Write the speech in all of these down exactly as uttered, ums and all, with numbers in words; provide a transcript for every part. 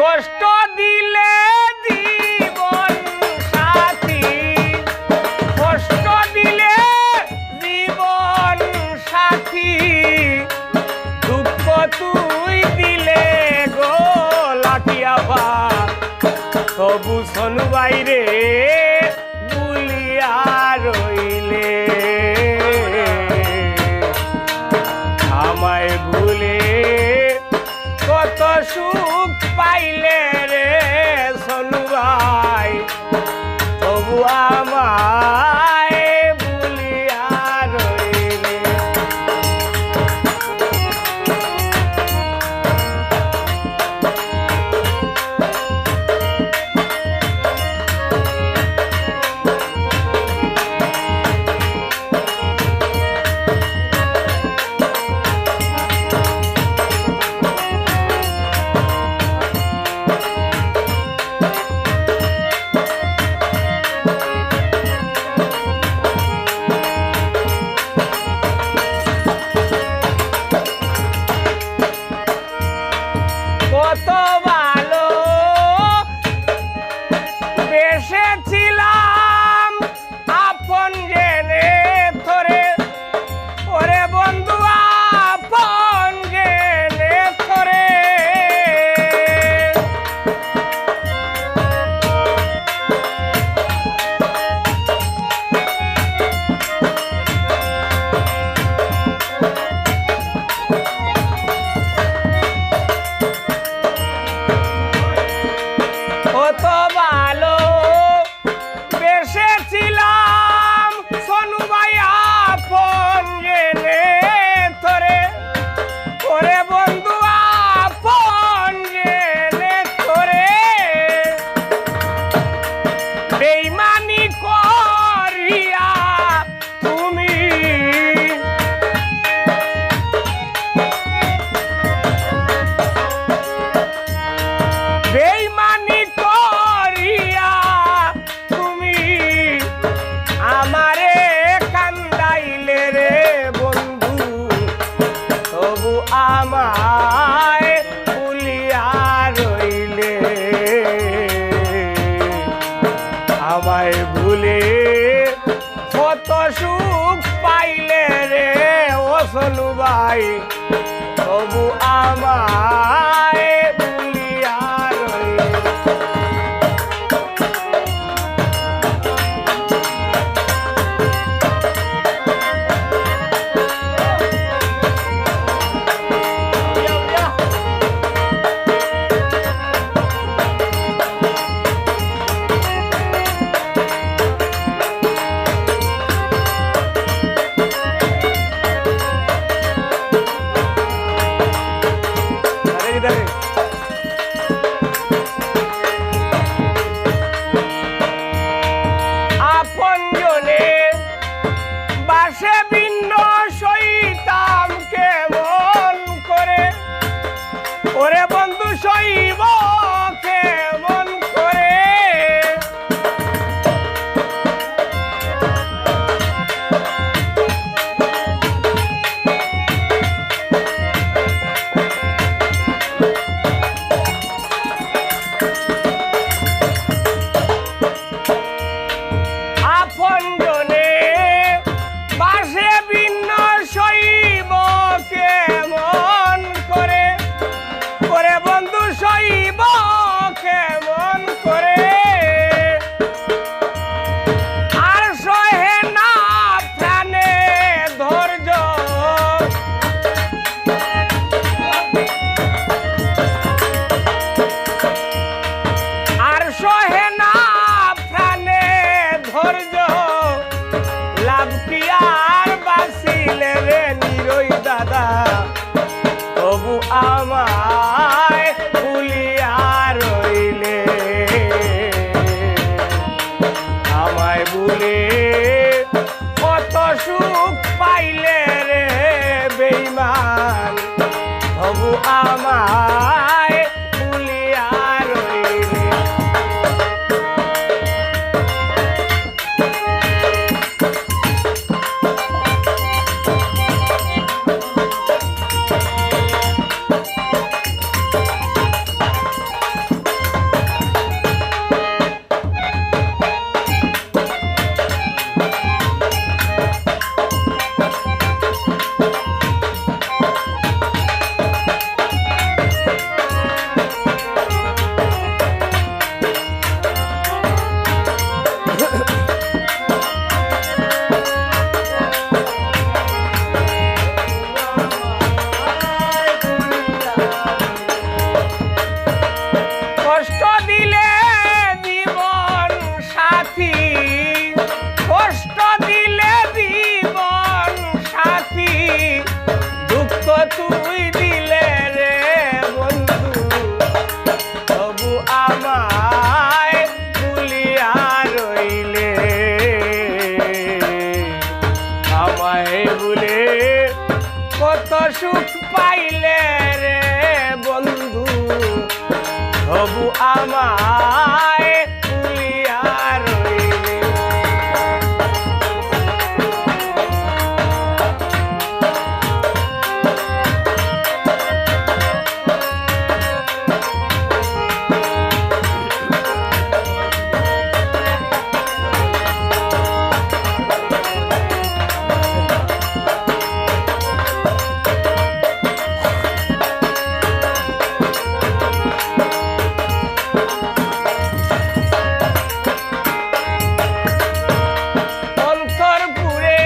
কষ্ট দিলে জীবন সাথী, কষ্ট দিলে জীবন সাথী, দুঃখ তুই দিলে গো লাঠিয়াপা, তবু সনু ভাইরে ভুলিয়া রইলে। আমায় ভুলে কত সুখ পাইলে রে সনু ভাই, তবু আমায় ভুলিয়া রইলে। কত ভালো বেসেছিলাম আপন জেনে তোরে, ওরে বন্ধু, আপন জেনে তোরে। কত ভালো বেসেছিলাম সনু ভাই আপন জেনে তোরে, ওরে বন্ধু, আপন জেনে তোরে। বেইমানি করিয়া তুমি, বেইমানি করিয়া তুমি আমারে কান্দাইলে রে বন্ধু, তবু আমায় ভুলিয়া রইলে। আমায় ভুলে কত সুখ পাইলে রে ও সনু ভাই, তবু আমায় ভুলিয়া রইলে। আপন জনে বাসে ভিন্ন সইতাম কেমন করে, ওরে বন্ধু সইব কেমন করে। আপন জনে বাসে ভিন্ন সইব কেমন করে, ওরে বন্ধু সইব তবু আমায় ভুলিয়া রইলে। অন্তর পুড়ে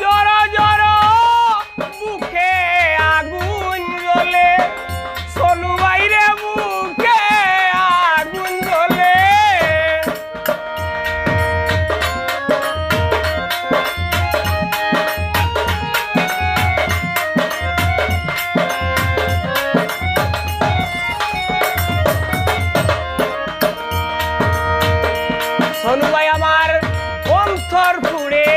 জড়ো জড়ো, বুকে আগুন জ্বলে, সোনু ভাইরে বুকে আগুন জ্বলে। সোনু ভাই আমার অন্তর পুড়ে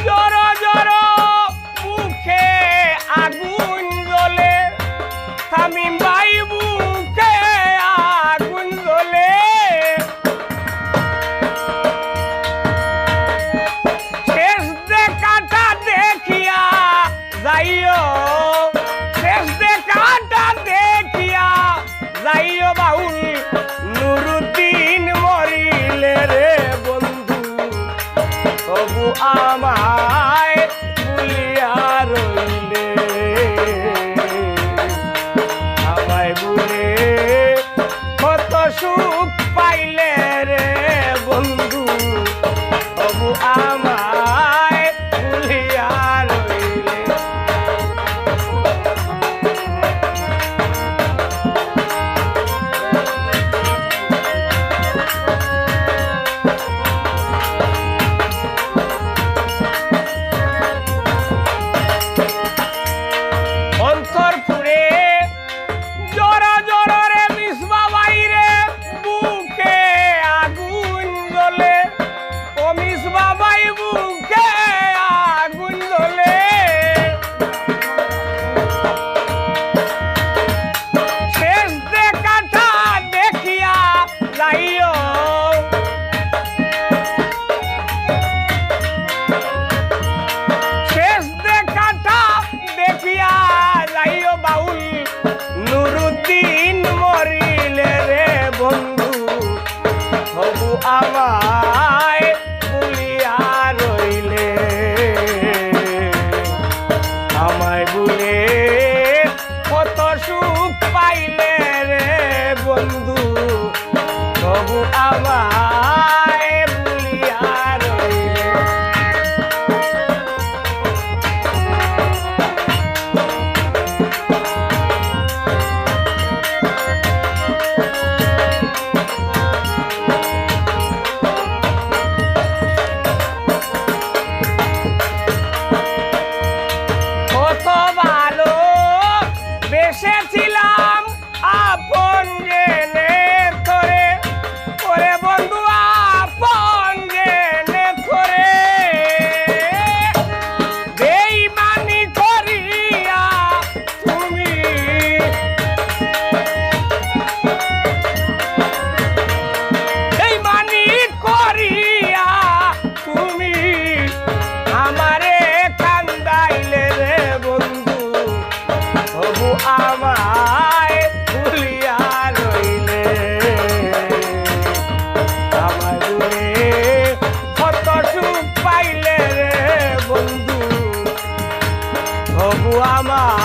জড়ো জড়ো, বুকে আগুন জ্বলে, তামিম ভাই বুকে আগুন জ্বলে। শেষ দেখাটা দেখিয়া যাইও, শেষ দেখাটা দেখিয়া যাইও বাউল নুরুদ্দিন মরিলে রে বন্ধু, তবু আমায় ভুলিয়া রইলে। আমায় ভুলে কত সুখ পাইলে রে বন্ধু, তবু আমায় ভুলিয়া রইলে। অন্তর পুড়ে জড়ো জড়ো রে মিসবা ভাইরে, বুকে আগুন জ্বলে, ও মিসবা ভাই বুকে আগুন জ্বলে। শেষ দেখাটা দেখিয়া যাইও, শেষ দেখাটা দেখিয়া যাইও বাউল নুরুদ্দিন মরিলে রে বন্ধু, তবু আমায় ভুলিয়া রইলে। আমায় ভুলে কত সুখ পাইলে রে বন্ধু, তবু আমায় ভুলিয়া রইলে। কত ভালো বেসেছিলাম আপন জেনে তোরে, ওরে বন্ধু আপন জেনে তোরে, বেইমানি করিয়া তুমি, বেইমানি করিয়া তুমি আমারে কান্দাইলে রে বন্ধু, তবু আমায় ভুলিয়া রইলে। আমায় ভুলে কত সুখ পাইলে রে বন্ধু, তবু আমায়